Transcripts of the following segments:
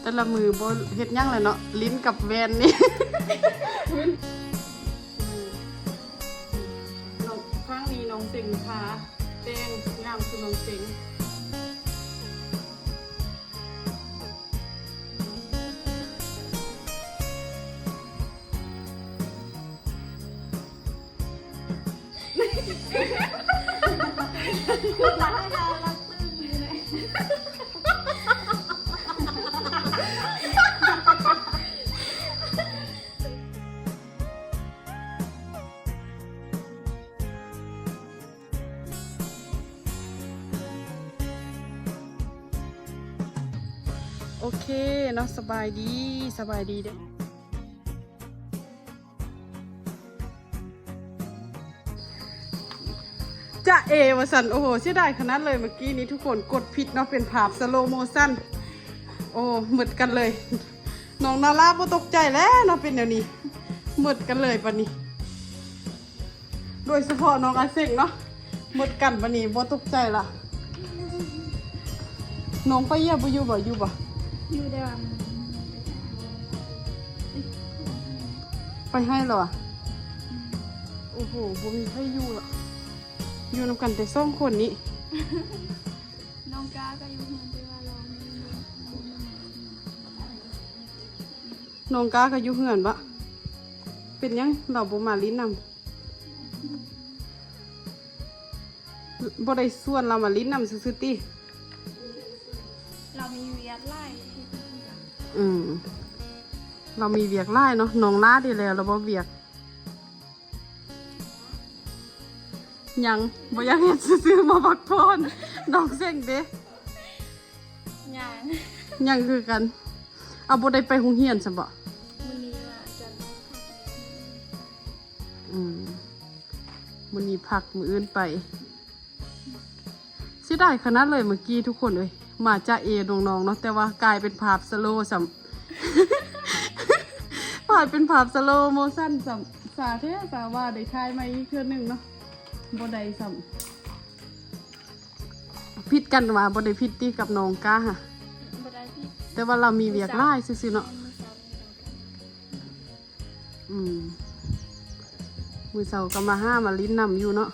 ແຕ່ລະມື້ບໍ່ເຮັດຫຍັງແຫຼະເນາະ ຫຼິ້ນກັບແວ່ນນີ້. ນ້ອງ ຂ້າງນີ້ນ້ອງເສັງທາແຕ່ງ ງາມຄືນ້ອງເສັງ. ໂອເຄເນາະ ສະບາຍດີ ສະບາຍດີເດີ້. ຈະເອ ວ່າຊັ້ນ. ໂອ້ໂຫ ເສຍດາຍຂະໜາດເລີຍ ເມື່ອກີ້ນີ້ທຸກຄົນກົດຜິດເນາະ ເປັນພາບສະໂລໂມຊັນ. ໂອ້ ໝົດກັນເລີຍ. ນ້ອງນາລາບໍ່ຕົກໃຈແລ້ວເນາະ ເປັນແນວນີ້ ໝົດກັນເລີຍບາດນີ້. ໂດຍສະເພາະນ້ອງອາເຊັງເນາະ ໝົດກັນບາດນີ້ ບໍ່ຕົກໃຈລະ. ນ້ອງໄປຢຽບບໍ່ຢູ່ບໍ່ ຢູ່ບໍ່? ຢູ່ແຕ່ວ່າມັນ ໄປໃຫ້ແລ້ວອະ. ອືມ ໂອ້ໂຫ ບໍ່ມີໃຜຢູ່ລະ ຢູ່ນຳກັນແຕ່ສອງຄົນນີ້. ນ້ອງກາກໍຢູ່ເຮືອນ ແຕ່ວ່າລາວມີ ນ້ອງກາກໍຢູ່ເຮືອນບະ? ເປັນຫຍັງລາວບໍ່ມາຫຼິ້ນນຳ? ບໍ່ໄດ້ຊວນລາວມາຫຼິ້ນນຳຊື່ໆຕິ? ລາວມີວຽກຫຼາຍ. ອືມ ລາວມີວຽກຫຼາຍເນາະ. ນ້ອງຫຼ້າເດ ແລ້ວລາວບໍ່ວຽກ? ຍັງ ບໍ່ຢາກເຮັດຊື່ໆ ມາພັກຜ່ອນ. ນ້ອງເສັງເດ? ຍັງ ຍັງຄືກັນ. ເອົາ ບໍ່ໄດ້ໄປໂຮງຮຽນຊັ້ນບໍ? ມື້ນີ້ວ່າອາຈານໃຫ້ພັກ. ອືມ ມື້ນີ້ພັກ ມື້ອື່ນໄປ. ເສຍດາຍຂະໜາດເລີຍເມື່ອກີ້ທຸກຄົນເອີຍ ມາຈະເອນ້ອງໆເນາະ ແຕ່ວ່າກາຍເປັນພາບສະໂລຊ້ຳ ກາຍເປັນພາບສະໂລໂມຊັນຊ້ຳ. ສາແທ້ສາວ່າ ໄດ້ຖ່າຍໃໝ່ອີກເທື່ອໜຶ່ງເນາະ ບໍ່ໄດ້ຊ້ຳ. ຜິດກັນວ່າບໍ່ໄດ້ຜິດຕິກັບນ້ອງກາຫະ? ບໍ່ໄດ້ຜິດ ແຕ່ວ່າລາວມີວຽກຫຼາຍຊື່ໆເນາະ. ອືມ ມື້ເຊົ້າກໍມາຫາມາຫຼິ້ນນຳຢູ່ເນາະ.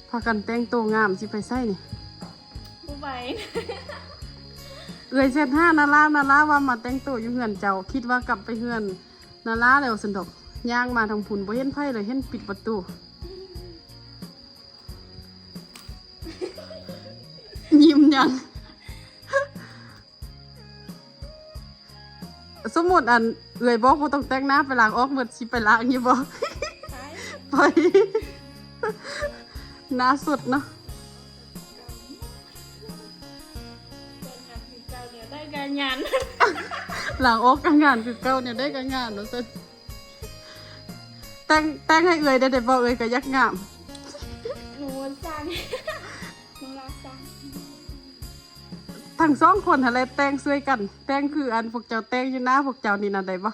ພາກັນແຕ່ງໂຕງາມ ຊິໄປໃສນີ້? ບໍ່ໄປ. ເອື້ອຍແຊັດຫານາລາ ນາລາວ່າມາແຕ່ງໂຕຢູ່ເຮືອນເຈົ້າ ຄິດວ່າກັບໄປເຮືອນນາລາແລ້ວຊັ້ນດອກ. ຍ່າງມາທາງພຸ້ນ ບໍ່ເຫັນໃຜເລີຍ ເຫັນປິດປະຕູ. ຍິ້ມຫຍັງ? ສົມມຸດອັນເອື້ອຍບອກບໍ່ຕ້ອງແຕ່ງໜ້າ ໄປລ້າງອອກໝົດ ຊິໄປລ້າງຢູ່ບໍ່? ໄປ ໄປ ໜ້າສົດເນາະ. ລ້າງອອກກະງານຄືເກົ່າ ແນວໃດກະງານວ່າຊັ້ນ. ແຕ່ງ ແຕ່ງໃຫ້ເອື້ອຍໄດ້ ໄດ້ບໍ່? ເອື້ອຍກະຢາກງາມ. ໜູວ່າຊ່າງ ໜູວ່າຊ່າງ. ທັງສອງຄົນຫັ້ນແຫຼະແຕ່ງຊ່ວຍກັນ ແຕ່ງຄືອັນພວກເຈົ້າແຕ່ງຢູ່ໜ້າພວກເຈົ້ານີ້ນະ ໄດ້ບໍ່?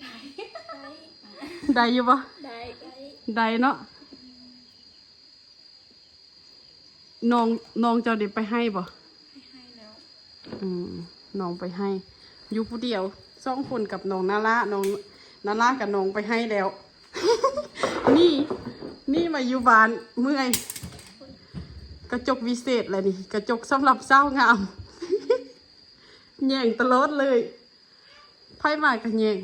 ໄດ້ ໄດ້ຢູ່ບໍ່? ໄດ້ ໄດ້ເນາະ. ນ້ອງ ນ້ອງເຈົ້າໄດ້ໄປໄຮ່ບໍ່? ໄປໄຮ່ແລ້ວ. ອືມ ນ້ອງໄປໄຮ່ ຢູ່ຜູ້ດຽວ ສອງຄົນກັບນ້ອງນາລາ. ນ້ອງນາລາກັບນ້ອງໄປໄຮ່ແລ້ວ. ນີ້ ນີ້ມາຢູ່ບ້ານເມື່ອຍ. ກະຈົກວິເສດແຫຼະນີ້ ກະຈົກສຳລັບສາວງາມ. ແຍງຕະຫຼອດເລີຍ ໃຜມາກະແຍງ.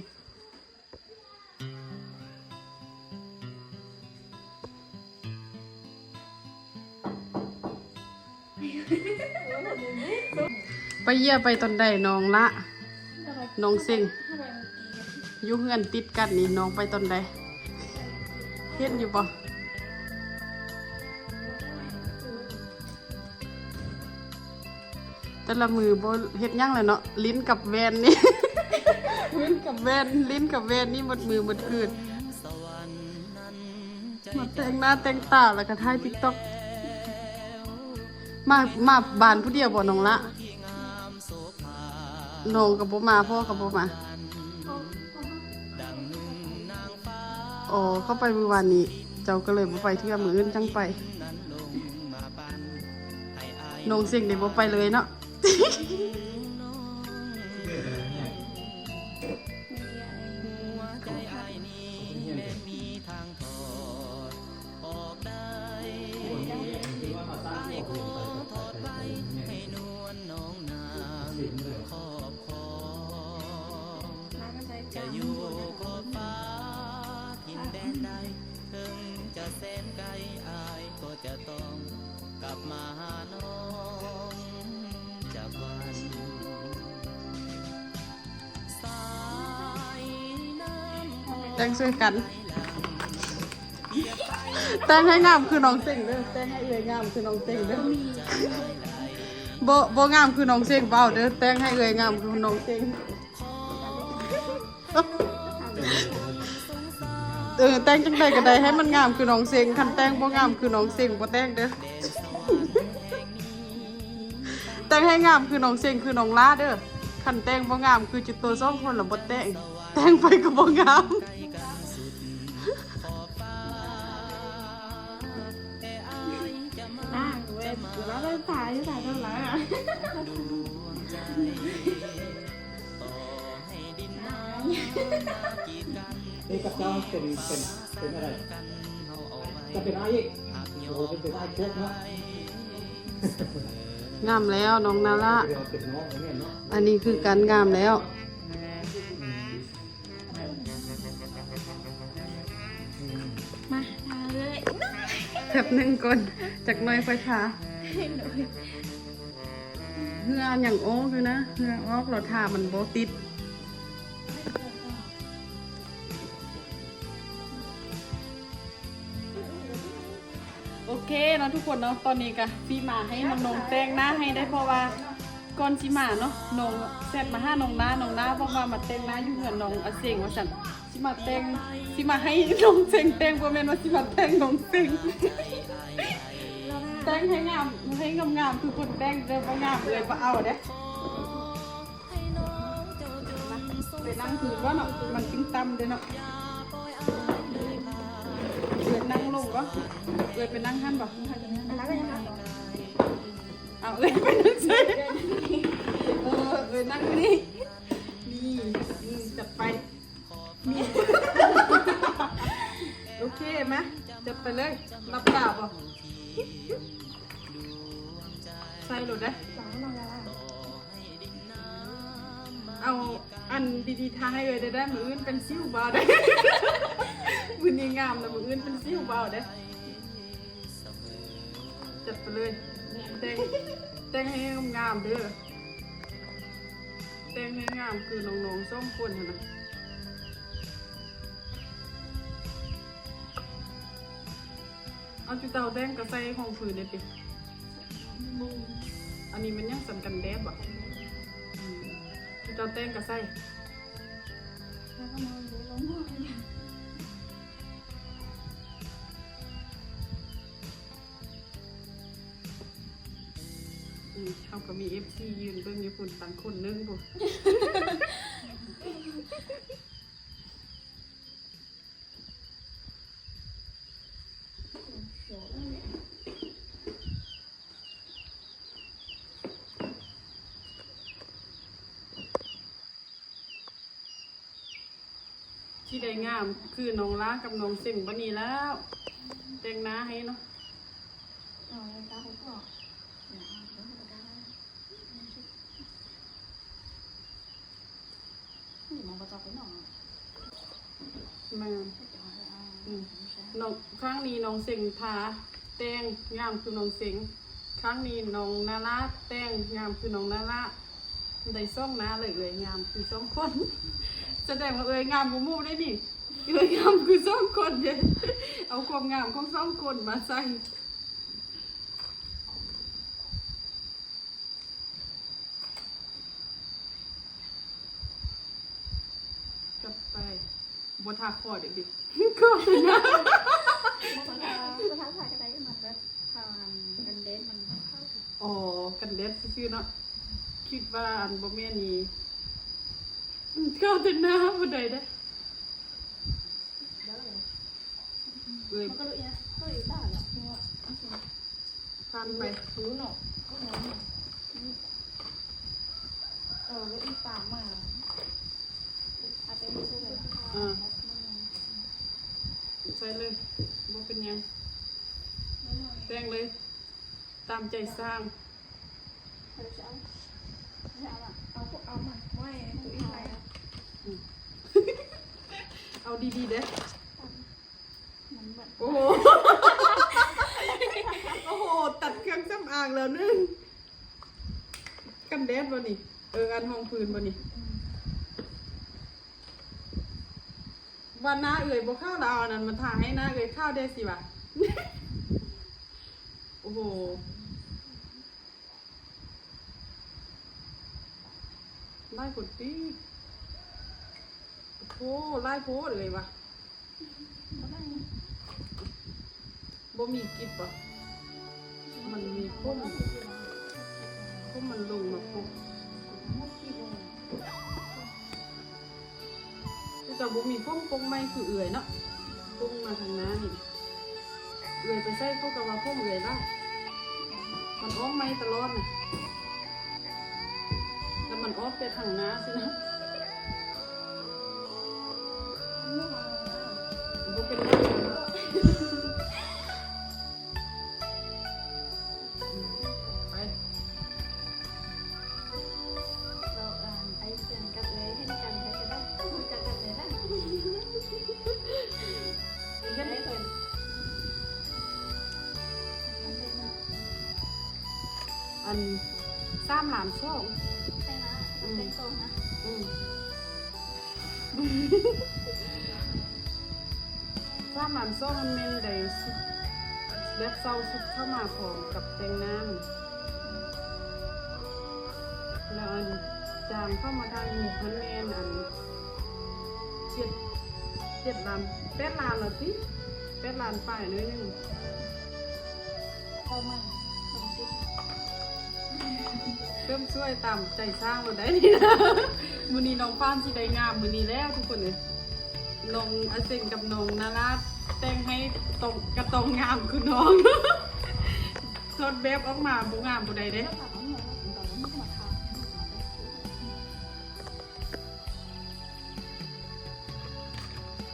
ໄປເຢ້ຍໄປຕອນໃດນ້ອງລະ? ນ້ອງເສັງ ຢູ່ເຮືອນຕິດກັນນີ້ ນ້ອງໄປຕອນໃດ? ເຫັນຢູ່ບໍ່? ແຕ່ລະມື້ບໍ່ເຮັດຫຍັງແຫຼະເນາະ ຫຼິ້ນກັບແວ່ນນີ້ ຫຼິ້ນກັບແວ່ນ ຫຼິ້ນກັບແວ່ນນີ້ໝົດມື້ໝົດຄືນ. ມາແຕ່ງໜ້າແຕ່ງຕາ ແລ້ວກະຖ່າຍຕິກຕັອກ. ມາ ມາບ້ານຜູ້ດຽວບໍ່ນ້ອງລະ? ນ້ອງກະບໍ່ມາ ພໍ່ກະບໍ່ມາ. ອໍ ເຂົ້າໄປມື້ວານນີ້ ເຈົ້າກະເລີຍບໍ່ໄປເທື່ອ ມື້ອື່ນຈັ່ງໄປ. ນ້ອງເສັງໄດ້ບໍ່ໄປເລີຍເນາະ. ແຕ່ງຊ່ວຍກັນ ແຕ່ງໃຫ້ງາມຄືນ້ອງເສັງເດີ ແຕ່ງໃຫ້ເອື້ອຍງາມຄືນ້ອງເສັງເດີ. ບໍ່ ບໍ່ງາມຄືນ້ອງເສັງເວົ້າເດີ ແຕ່ງໃຫ້ເອື້ອຍງາມຄືນ້ອງເສັງ. ເອີ ແຕ່ງຈັ່ງໃດກໍໄດ້ ໃຫ້ມັນງາມຄືນ້ອງເສັງ ຄັນແຕ່ງບໍ່ງາມຄືນ້ອງເສັງ ບໍ່ແຕ່ງເດີ. ແຕ່ງໃຫ້ງາມຄືນ້ອງເສັງ ຄືນ້ອງຫຼ້າເດີ. ຄັນແຕ່ງບໍ່ງາມຄືຈຸໂຕສອງຄົນລະບໍ່ແຕ່ງ ແຕ່ງໄປກໍບໍ່ງາມ. ນາງເວີຍ ລາວໄດ້ຕາຍຢູ່ ຕາຍໂດນຫຼາຍອະ. ນີ້ກັບເຈົ້າເປັນ ເປັນ ເປັນອາໄລ? ຈະເປັນອ້າຍອີກ? ໂອ້ ເປັນ ເປັນອ້າຍໂຄກເນາະ. ງາມແລ້ວນ້ອງນາລະ ເປັນນ້ອງແມ່ນເນາະ. ອັນນີ້ຄືກັນ ງາມແລ້ວ. ມາ ທາເລີຍ ແປັບໜຶ່ງກ່ອນ ຈັກໜ້ອຍຄ່ອຍທາ. ເຫື່ອຍັງອອກຢູ່ນະ ເຫື່ອອອກ ລະທາມັນບໍ່ຕິດ. ໂອເຄເນາະທຸກຄົນເນາະ ຕອນນີ້ກະຊິມາໃຫ້ນ້ອງໆແຕ່ງໜ້າໃຫ້ໄດ້ ເພາະວ່າກ່ອນຊິມາເນາະ ນ້ອງແຊັດມາຫານ້ອງນາ ນ້ອງນາບອກວ່າມາແຕ່ງໜ້າຢູ່ເຮືອນນ້ອງອາເສັງວ່າຊັ້ນ. ຊິມາແຕ່ງ ຊິມາໃຫ້ນ້ອງເສັງແຕ່ງ ບໍ່ແມ່ນວ່າຊິມາແຕ່ງນ້ອງເສັງ. ແຕ່ງໃຫ້ງາມ ໃຫ້ງາມໆຄືຄົນແຕ່ງເດີ ບໍ່ງາມເອື້ອຍບໍ່ເອົາເດ້. ໄປນັ່ງພື້ນບໍ່ເນາະ ມັນຈຶ່ງຕ່ຳເດ້ເນາະ. ເອື້ອຍນັ່ງລົງບໍ່ ເອື້ອຍໄປນັ່ງຫັ້ນບໍ່? ເອົາເອື້ອຍໄປນັ່ງໃສ? ເອີ ເອື້ອຍນັ່ງຢູ່ນີ້ ນີ້ ນີ້ ຈັດໄປ ນີ້. ໂອເຄ ມາ ຈັດໄປເລີຍ. ຫຼັບຕາບໍ່? ໃສ່ໂລດເດ້. ເອົາອັນດີໆ ທາໃຫ້ເອື້ອຍໄດ້ ມື້ອື່ນເປັນສິວບ່າວໄດ້. ມື້ນີ້ງາມແລ້ວ ມື້ອື່ນເປັນສິວບ່າວໄດ້. ຈັດໄປເລີຍ ແຕ່ງ ແຕ່ງໃຫ້ງາມໆເດີ ແຕ່ງໃຫ້ງາມຄືນ້ອງໆສອງຄົນຫັ້ນນະ. ເອົາ ຈຸເຈົ້າແຕ່ງກະໃສ່ຮອງພື້ນເດ້ຕິ. ອັນນີ້ແມ່ນຫຍັງຊັ້ນ ກັນແດດບໍ່? ອືມ ຈຸເຈົ້າແຕ່ງກະໃສ່. ອືມ ເຮົາກໍມີເອັຟຊີຢືນເບິ່ງຢູ່ພຸ້ນ ຕັ້ງຄົນໜຶ່ງພຸ້ນ. ຊິໄດ້ງາມຄືນ້ອງລາກັບນ້ອງເສັງບັດນີ້ແລ້ວ ແຕ່ງໜ້າໃຫ້ເນາະ. ແມ່ນ ນ້ອງ ຄັ້ງນີ້ນ້ອງເສັງທາແຕ່ງງາມຄືນ້ອງເສັງ, ຄັ້ງນີ້ນ້ອງນາລາແຕ່ງງາມຄືນ້ອງນາລາ. ໄດ້ສອງໜ້າເລີຍ ເອື້ອຍງາມຄືສອງຄົນ. ສະແດງວ່າເອື້ອຍງາມກວ່າໝູ່ເດ້ນີ້. ເອື້ອຍງາມຄືສອງຄົນເດ້. ເອົາຄວາມງາມຂອງສອງຄົນມາໃສ່. ຈັດໄປ. ບໍ່ທາຄໍເດ້ ຂໍແຕ່ໜ້າ. ບໍ່ທາ ບໍ່ທາຜາກະໄດ້ ມັນແບບ ທາກັນແດດມັນບໍ່ເຂົ້າ. ອໍ ກັນແດດຊື່ໆເນາະ. ຄິດວ່າອັນບໍ່ແມ່ນນີ້ ເຂົ້າແຕ່ໜ້າບໍ່ໄດ້ເດ້. ເອີຍ ມັນກໍເລີຍ ເອີຍ ຕາຍລະ. ຜ່ານໄປ ຮູ້ເນາະ ເອີ ແລ້ວອີກຕາມມາ ເອົາແປ້ງໃສ່ເລີຍ ອ່າ ໃສ່ເລີຍ ບໍ່ເປັນຫຍັງ ແປ້ງເລີຍ ຕາມໃຈຊ່າງ ເອົາ ເອົາ ເອົາ ເອົາ ເອົາດີໆເດີ້. ໂອ້ໂຫ ໂອ້ໂຫ ຕັດເຄື່ອງສຳອາງແລ້ວໜຶ່ງ ກັນແດດບໍ່ນີ້? ເອີ ອັນຮອງພື້ນບໍ່ນີ້? ອືມ ວ່າໜ້າເອື້ອຍບໍ່ຂາວ ລະເອົາອັນນັ້ນມາທາໃຫ້ໜ້າເອື້ອຍຂາວແດ່ຊິວ່າ ໂອ້ໂຫ. ຫຼາຍໂພດຕິ ໂອ້ ຫຼາຍໂພດເອີຍວ່າ ບໍ່ມີກິບບໍ່? ມັນມີຜົມ ຜົມມັນລົງມາປົກ ຄືເຈົ້າບໍ່ມີຜົມປົກໃໝ່ຄືເອື້ອຍເນາະ ປົກມາທາງໜ້ານີ້. ເອື້ອຍໄປໃສເຂົາກໍວ່າຜົມເອື້ອຍຫຼາຍ ມັນອອກໃໝ່ຕະຫຼອດນະ ແລ້ວມັນອອກແຕ່ທາງໜ້າຊີ້ນະ ບໍ່ເປັນຫຍັງ ໄປ ລອງອ່ານ ໄອ້ເພື່ອນກັບເອື້ອຍເຫັນກັນກໍຈະໄດ້ຮູ້ຈັກກັນແດ່ນະ ເຫັນເພິ່ນ ອັນ ສາມລ້ານສອງ ໃຊ່ນະ ອືມ ແຕ່ງໂຕນະ ອືມ. ສາມລ້ານສອງ ມັນແມ່ນໄດ້ຊຸດ ແບບເຊົ່າຊຸດເຂົ້າມາພ້ອມກັບແຕ່ງໜ້າ ແລ້ວອັນຈ້າງເຂົ້າມາຖ່າຍຮູບຫັ້ນແມ່ນອັນ ເຈັດ ເຈັດລ້ານ ແປດລ້ານລະຕິ ແປດລ້ານປາຍໜ້ອຍໜຶ່ງ. ເລີ່ມສວຍຕາມໃຈຊ່າງໂລດໄດ໋ນີ້ນະ ມື້ນີ້ນ້ອງຟາມຊິໄດ້ງາມມື້ນີ້ແລ້ວທຸກຄົນເອີຍ ນ້ອງອາເຊັນກັບນ້ອງນາລາແຕ່ງໃຫ້ຕ້ອງ ກະຕ້ອງງາມຄືນ້ອງ ຖອດແບບອອກມາບໍ່ງາມບໍ່ໄດ້ເດ້.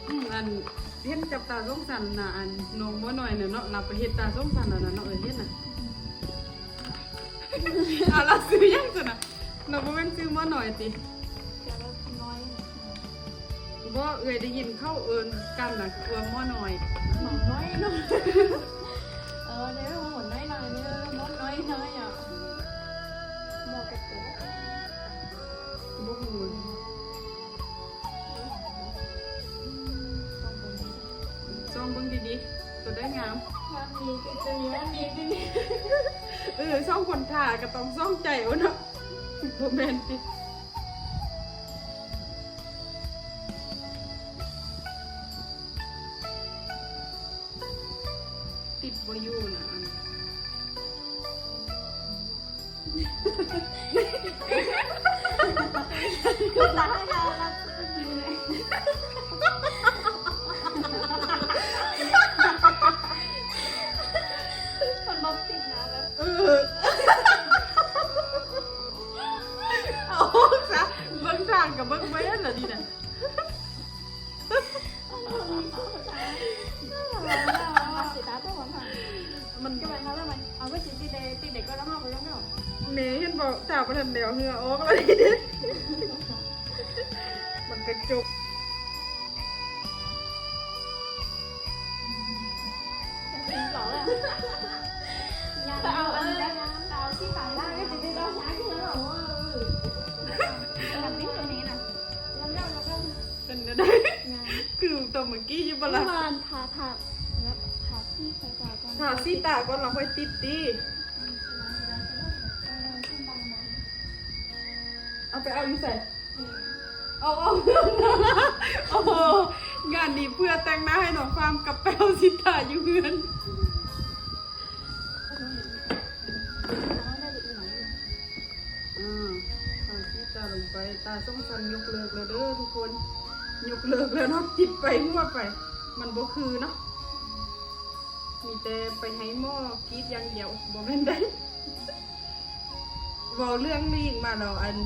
ອືມ ອັນເຫັນຈັບຕາສົງສັນນະ ອັນນ້ອງໝໍນ້ອຍນະເນາະ ລາວໄປເຮັດຕາສົງສັນລະນະເນາະ ເອີ ເຫັນນະ ອາ ລາວຊື່ຫຍັງຊັ້ນນະ ລາວບໍ່ແມ່ນຊື່ໝໍນ້ອຍຕິ? ບໍ່ ເອື້ອຍໄດ້ຍິນເຂົາເອີ້ນກັນນະ ວ່າໝໍນ້ອຍ ໝໍນ້ອຍເນາະ ເອີ ເດີ ໝໍນ້ອຍນ້ອຍ ເດີ ໝໍນ້ອຍນ້ອຍ ໝໍກັບໂຕ ບໍ່ຮູ້. ສ່ອງເບິ່ງດີໆ ໂຕໃດງາມ ງາມດີຄືຕົວນີ້ ງາມດີຄືນີ້ ເອີ ສອງຄົນຖ້າກໍຕ້ອງສ່ອງໃຈເອົາເນາະ ບໍ່ແມ່ນຕິ ຕິດບໍ່ຢູ່ນະ ອັນ ຄືຕາຍແລ້ວ ມັນບໍ່ຕິດນະ ແບບ ເອີ ເອົາຊະ ເບິ່ງທາງກໍເບິ່ງບໍ່ເຫັນລະນີ້ນະ. ມັນ ແມ່ເຫັນບໍ່ ຖ້າບໍ່ທັນແລ້ວເຫື່ອອອກແລ້ວເດ້ ມັນກະຈົກ ເອົາອັນນັ້ນ ເອົາສີຟ້າ ກໍຈະໄດ້ເອົາຊ້າຂຶ້ນແລ້ວ ເອີ ກັບເປັນຕົວນີ້ນະ. ເປັນແນວໃດ? ຄືຕົວເມື່ອກີ້ຢູ່ບໍ່ລະ? ທາ ທາ ແບບທາສີໃສ່ຕາກ່ອນ ທາສີຕາກ່ອນແລ້ວຄ່ອຍຕິດຕິ. ເອົາໄປເອົາຢູ່ໃສ? ເອົາ ເອົາ ໂອ້ໂຫ ງານນີ້ເພື່ອແຕ່ງໜ້າໃຫ້ນ້ອງຟາມກັບໄປເອົາສີຕາຢູ່ເຮືອນ. ອືມ ເອົາສີຕາລົງໄປ ຕາສົງສັນຍົກເລີກແລ້ວເດີທຸກຄົນ ຍົກເລີກແລ້ວເນາະ ຕິດໄປຫົວໄປ ມັນບໍ່ຄືເນາະ. ມີແຕ່ໄປໃຫ້ໝໍກີດຢ່າງດຽວ ບໍ່ແມ່ນໄດ໋. ເວົ້າເລື່ອງລີ້ງມາແລ້ວ ອັນ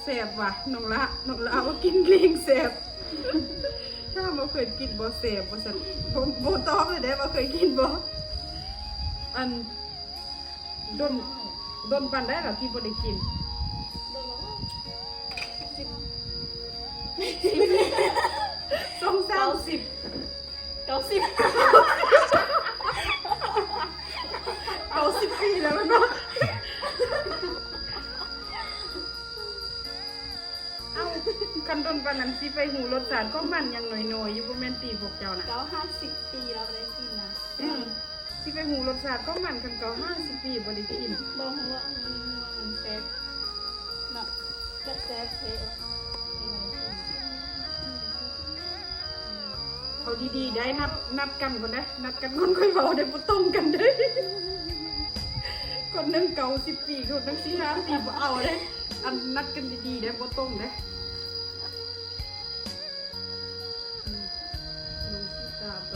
ແຊບຫວາ ນ້ອງລະ ນ້ອງລະວ່າກິນລີ້ງແຊບ. ຖາມວ່າເຄີຍກິນບໍ່ ແຊບບໍ່ຊັ້ນ. ບໍ່ ບໍ່ຕອບເລີຍເດ້ວ່າເຄີຍກິນບໍ່. ອັນ ດົນ ດົນປານໃດລະທີ່ບໍ່ໄດ້ກິນ? ສອງສາມສິບ ເກົ້າສິບ ເກົ້າສິບປີແລ້ວແມ່ນບໍ່? ເອົ້າ ຄັນດົນປານນັ້ນຊິໄປຮູ້ລົດຊາດຂອງມັນ ຍັງນ້ອຍໆຢູ່ ບໍ່ແມ່ນຕິພວກເຈົ້ານະ? ເກົ້າຫ້າສິບປີແລ້ວບໍ່ໄດ້ກິນນະ. ອືມ ຊິໄປຮູ້ລົດຊາດຂອງມັນ ຄັນເກົ້າຫ້າສິບປີບໍ່ໄດ້ກິນ. ບໍ່ຮູ້ວ່າມັນ ມັນແຊບເນາະ ແຊບໆເທະ. ເອົາດີໆໄດ້ ນັບ ນັບກັນກ່ອນເດ້ ນັບກັນກ່ອນຄ່ອຍເວົ້າເດ້ ບໍ່ຕົງກັນເດ້. ຄົນໜຶ່ງເກົ້າສິບປີ ຄົນໜຶ່ງສີ່ສິບຫ້າປີ ບໍ່ເອົາເດ້. ອັນ ນັດກັນດີໆເດ້ ບໍ່ຕົງເດ້. ອືມ ນ້ອງຊິຕາໄປ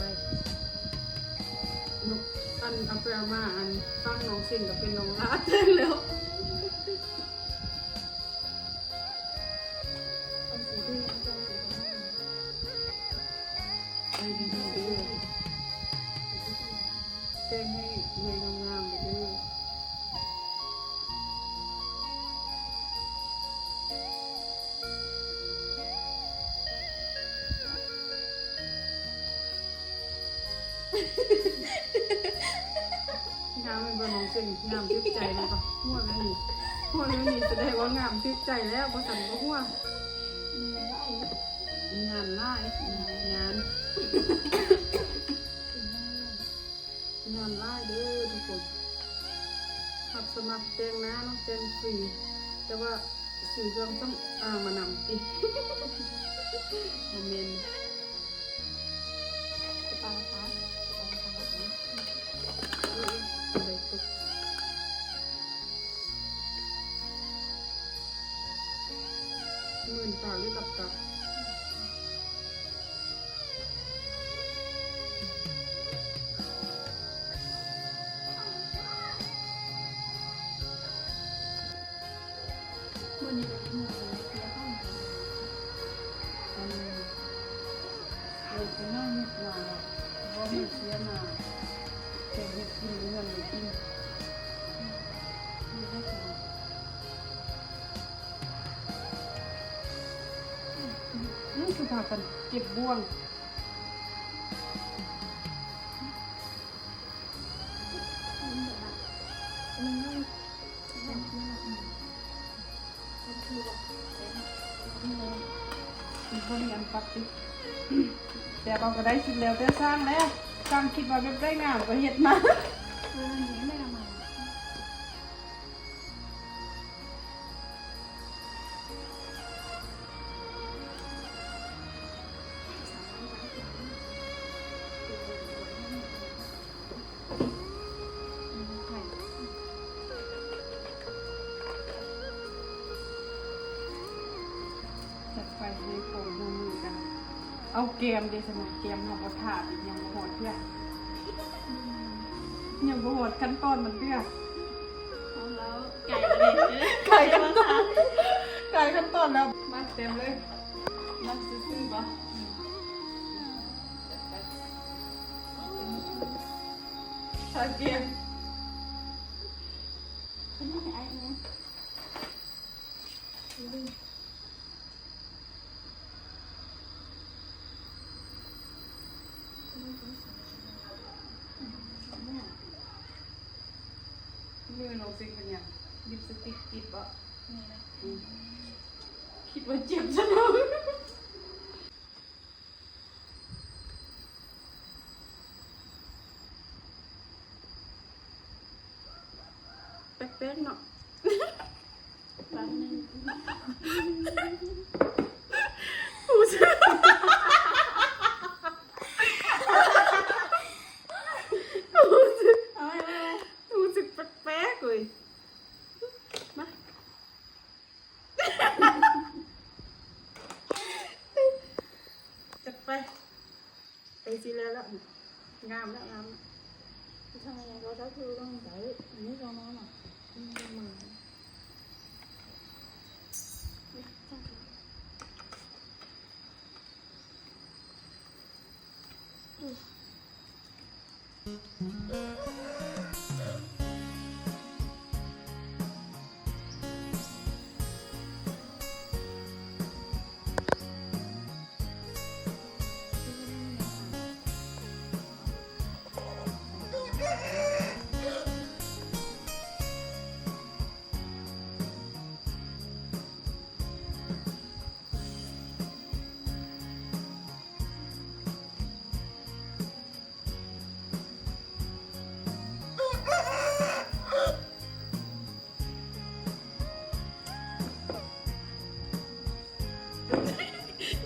ນ້ອງ ອັນ ເອົາໄປເອົາມາ ອັນ ຝັ່ງນ້ອງເສັງກໍເປັນນ້ອງລາແທນແລ້ວ. ເອົາສີເດີ ເອົາສີເດີ ເອົາດີໆເດີ ແຕ່ງໃຫ້ເອື້ອຍງາມໆເດີ. ງາມແມ່ນບໍ່ນ້ອງເສັງ? ງາມຖືກໃຈແມ່ນບໍ່? ຫົວແບບນີ້ ຫົວແບບນີ້ສະແດງວ່າງາມຖືກໃຈແລ້ວ ບໍ່ຊັ້ນບໍ່ຫົວ. ງານຫຼາຍ ງານ ງານຫຼາຍເດີທຸກຄົນ. ຮັບສະໝັກແຕ່ງໜ້າເນາະ ແຕ່ງຟຣີ ແຕ່ວ່າຊື້ເຄື່ອງສຳອາງມານຳຕິ ບໍ່ແມ່ນ. ກະເປົາລະຄະ ກະເປົາລະຄະ ອືມ ໄດ້ຕົກ ມື່ນຕາຫຼືຫຼັບຕາ? ມື້ນີ້ກໍກິນເຂົ້າເປັນເພຍເຂົ້າ ອັນ ເອີ ຊິມາເຮັດມາ ບໍ່ມີເພຍມາ ແຕ່ເຮັດກິນເຮືອນໄດ້ກິນ ມີແຕ່ຂອງ ອືມ ຄືພາກັນເກັບບ່ວງ. ບໍ່ມີອັນປັດຕິ ແຕ່ເຮົາກໍໄດ້ສຸດແລ້ວແຕ່ຊ່າງແລ້ວ ຊ່າງຄິດວ່າແບບໃດງາມກໍເຮັດມາ. ຈັດໄປໃຫ້ຂອງມືກັນ ເອົາແກມເດຊັ້ນນະ ແກມເຮົາບໍ່ທາດ ຍັງບໍ່ຮອດເທື່ອ ຍັງບໍ່ຮອດຂັ້ນຕອນມັນເທື່ອ. ຂອງລາວໄກແລ້ວເດ້ ໄກຂັ້ນຕອນ ໄກຂັ້ນຕອນແລ້ວ ມາເຕັມເລີຍ ມາຊື່ໆບໍ່ ຖ້າກຽມ ມືນ້ອງຊິງເປັນຫຍັງ? ລິບສະຕິກຕິດບໍ່? ນີ້ນະ ອືມ ຄິດວ່າເຈັບຊະເນາະ. ແປກໆເນາະ ບາງໜຶ່ງ ຮູ້ສຶກ ເອົາໄວ້ ເອົາໄວ້ ຮູ້ສຶກແປກໆເວີຍ ມາ. ຈັດໄປ ໃກ້ຊິແລ້ວລະ ນີ້ ງາມແລ້ວ ງາມແລ້ວ. ທາງນີ້ກໍທັກຄືຕ້ອງໄດ້ ອັນນີ້ກໍມາເນາະ ອືມ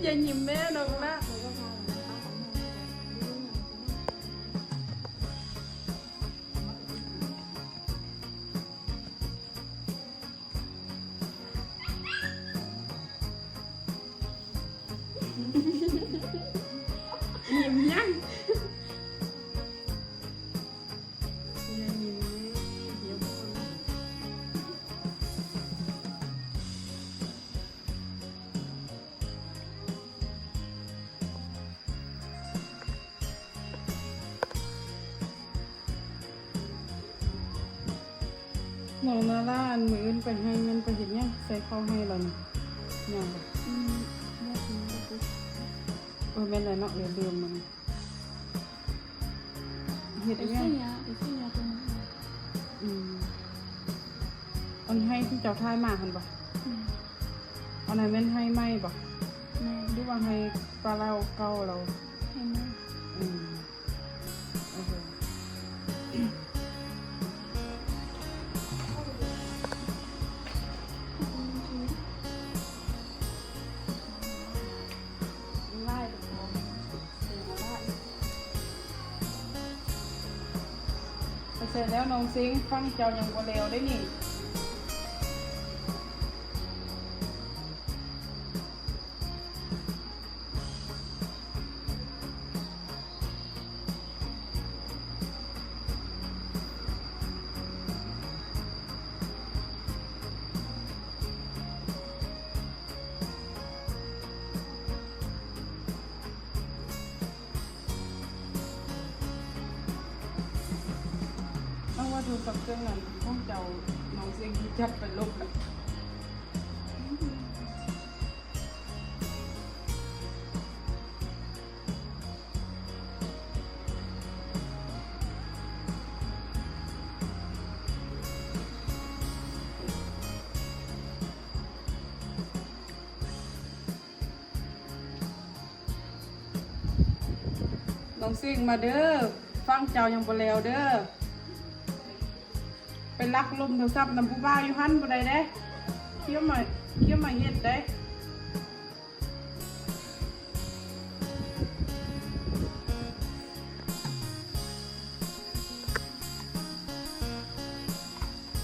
ຢ່າຍິ້ມແມ່ນ້ອງລະ. ຍິ້ມຫຍັງ? ຢ່າຍິ້ມເດ້ ຢ່າບໍ່. ນ້ອງນາລາ ອັນມື້ອື່ນໄປໄຮ່ແມ່ນໄປເຮັດຫຍັງ? ໃສ່ເຂົ້າໄຮ່ລະນີ້ ຍັງບໍ່? ອືມ ບໍ່ຄື ບໍ່ຄື ເອີ ແມ່ນແຫຼະເນາະ ເອີ ລືມມັນ ເຮັດອີ່ຫຍັງ? ໄປຊື້ຢາ ໄປຊື້ຢາຕົວນັ້ນ. ອືມ ອັນໄຮ່ທີ່ເຈົ້າຖ່າຍມາຫັ້ນບໍ່? ແມ່ນ. ອັນນັ້ນແມ່ນໄຮ່ໃໝ່ບໍ່? ແມ່ນ. ຫຼືວ່າໄຮ່ປາເລົາເກົ່າລາວ? ໄຮ່ໃໝ່. ອືມ ໂອເຄ. ສະແລ້ວນ້ອງເຊັງ ຝັ່ງເຈົ້າຍັງບໍ່ແລ້ວເດ້ນີ້. ນ້ອງວ່າໂທລະສັບເຄື່ອງນັ້ນຂອງເຈົ້າ ນ້ອງເຊັງຈັບໄປລົບລະ. ນ້ອງເສັງມາເດີ ຝັ່ງເຈົ້າຍັງບໍ່ແລ້ວເດີ. ໄປລັກລົມໂທລະສັບນຳຜູ້ບ່າວຢູ່ຫັ້ນບໍ່ໄດ້ເດ້. ຄຽມມາ ຄຽມມາເຮັດເດ້.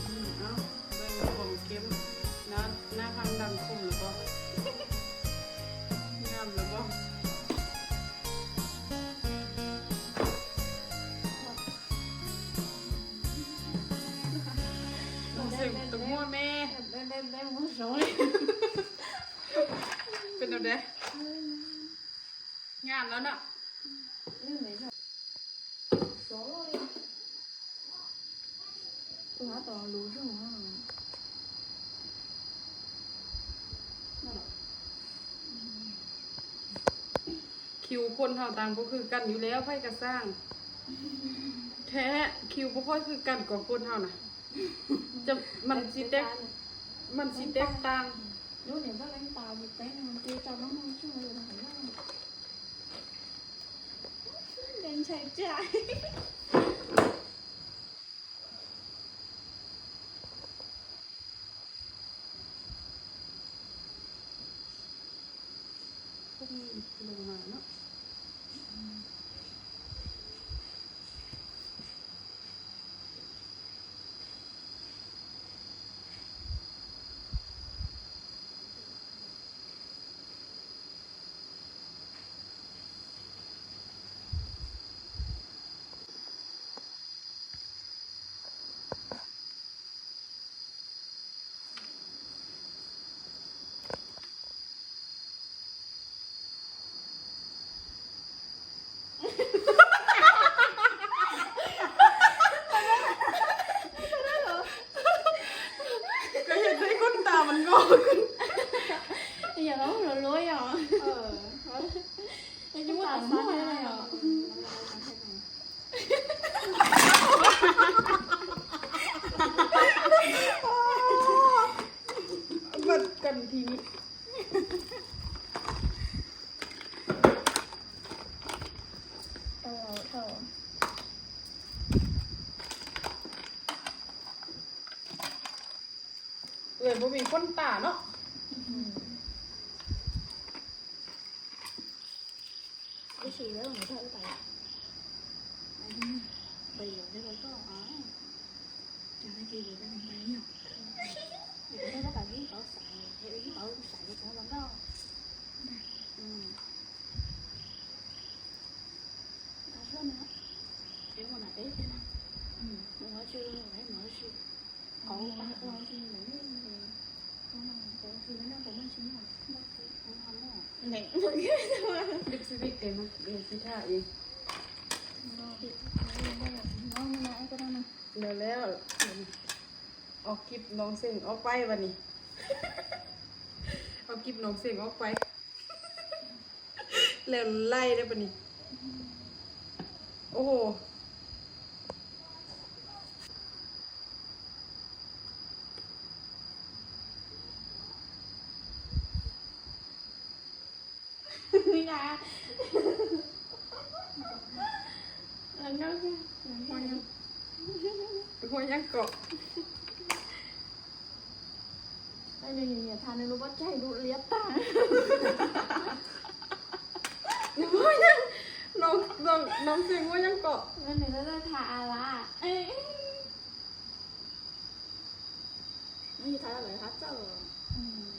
ອືມ ເອົາ ເບິ່ງຄວາມເຂັ້ມ ໜ້າ ໜ້າທາງດັງຄົມແລ້ວບໍ່? ງາມແລ້ວບໍ່? ເປັນແນວໃດ? ງາມແລ້ວເນາະ. ຄິວຄົນເຮົາຕ່າງບໍ່ຄືກັນຢູ່ແລ້ວ ໃຜກະຊ່າງ. ແທ້ ຄິວບໍ່ຄ່ອຍຄືກັນກວ່າຄົນເຮົານະ ຈະ ມັນຊິແຕກ ມັນຊິແຕກຕ່າງ. ຄົງລົງມາເນາະ. ຢ່າເວົ້າໂລຍໆ ເອີ ເອີ ຢ່າຈະໝົດທັງໝົດເລີຍ ເບິດກັນທີນີ້ ເອີ ເອີ ເອື້ອຍບໍ່ມີຂົນຕາເນາະ ອືມ ໄປສີແລ້ວ ໄປ ໄປ ໄປ ໄປ ອືມ ແລ້ວ ແລ້ວ ເອົາກິບນ້ອງເສັງອອກໄປບາດນີ້ ເອົາກິບນ້ອງເສັງອອກໄປ. ແລ້ວໄລ່ໄດ້ປະນີ້ ໂອ້ໂຫ ນີ້ນະ ແລ້ວກໍ ຫົວຫຍັງ ຫົວຫຍັງເກາະ. ອັນນີ້ ທ່ານອະນຸວັດໃຈດູດລຽບຕາ ນ້ອງ ນ້ອງ ນ້ອງເສັງວ່າຫຍັງເກາະ ອັນນີ້ລະທາອາລາ ເອີ ນີ້ທາອາລາ ທາເຈົ້າ ອືມ.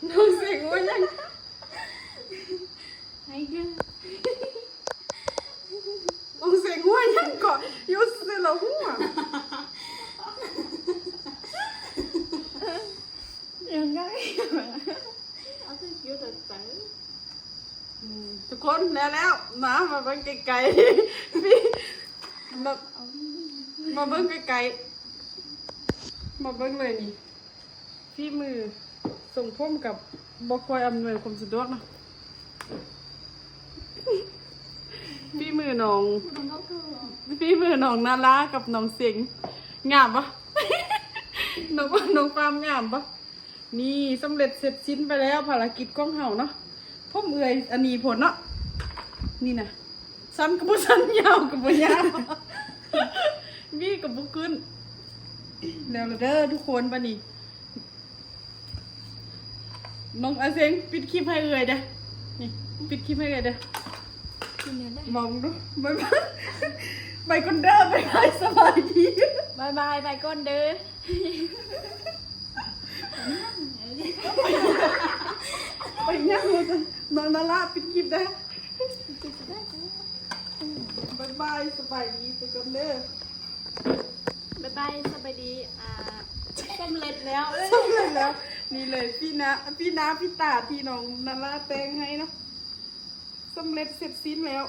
ນ້ອງເສັງຫົວຫຍັງ ໃຫ້ເດີ ນ້ອງເສັງຫົວຫຍັງເກາະ ຢູ່ຊື່ໆລະຫົວ ຍັງໄງ ເອົາແຕ່ຢູ່ແຕ່ໃຈ. ອືມ ທຸກຄົນ ແລ້ວໆ ມາ ມາເບິ່ງໃກ້ໆ ມາ ມາເບິ່ງໃກ້ໆ ມາເບິ່ງເລີຍນີ້ ຝີມືຊົງຜົມກັບບໍ່ຄ່ອຍອຳນວຍຄວາມສະດວກເນາະ ຝີມືນ້ອງ ຝີມືນ້ອງນາລາກັບນ້ອງເສັງ ງາມບໍ່ ນ້ອງ ນ້ອງປາມງາມບໍ່? ນີ້ສຳເລັດເສັດສິ້ນໄປແລ້ວ ພາລະກິດຂອງເຮົາເນາະ ຜົມເອື້ອຍອັນນີ້ໂພດເນາະ ນີ້ນະ ສັ້ນກໍບໍ່ສັ້ນ ຍາວກໍບໍ່ຍາວ ຫວີກໍບໍ່ຂຶ້ນ ແລ້ວລະເດີທຸກຄົນ ບາດນີ້ ນ້ອງອາເສັງ ປິດຄລິບໃຫ້ເອື້ອຍເດີ້ ນີ້ ປິດຄລິບໃຫ້ເອື້ອຍເດີ້ ມອງດູ ບາຍບາຍ ໄປກ່ອນເດີ້ ບາຍບາຍ ສະບາຍດີ ບາຍບາຍ ໄປກ່ອນເດີ້. ໄປຫຍັງ ນ້ອງນາລາ ປິດຄລິບແດ່ ບາຍບາຍ ສະບາຍດີ ໄປກ່ອນເດີ້ ບາຍບາຍ ສະບາຍດີ ອ່າ ສຳເລັດແລ້ວ ສຳເລັດແລ້ວ ນີ້ເລີຍ ປີໜ້າ ປີໜ້າປີຕາທີ່ນ້ອງນາລາແຕ່ງໃຫ້ເນາະ ສຳເລັດເສັດສິ້ນແລ້ວ.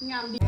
ງາມດີ.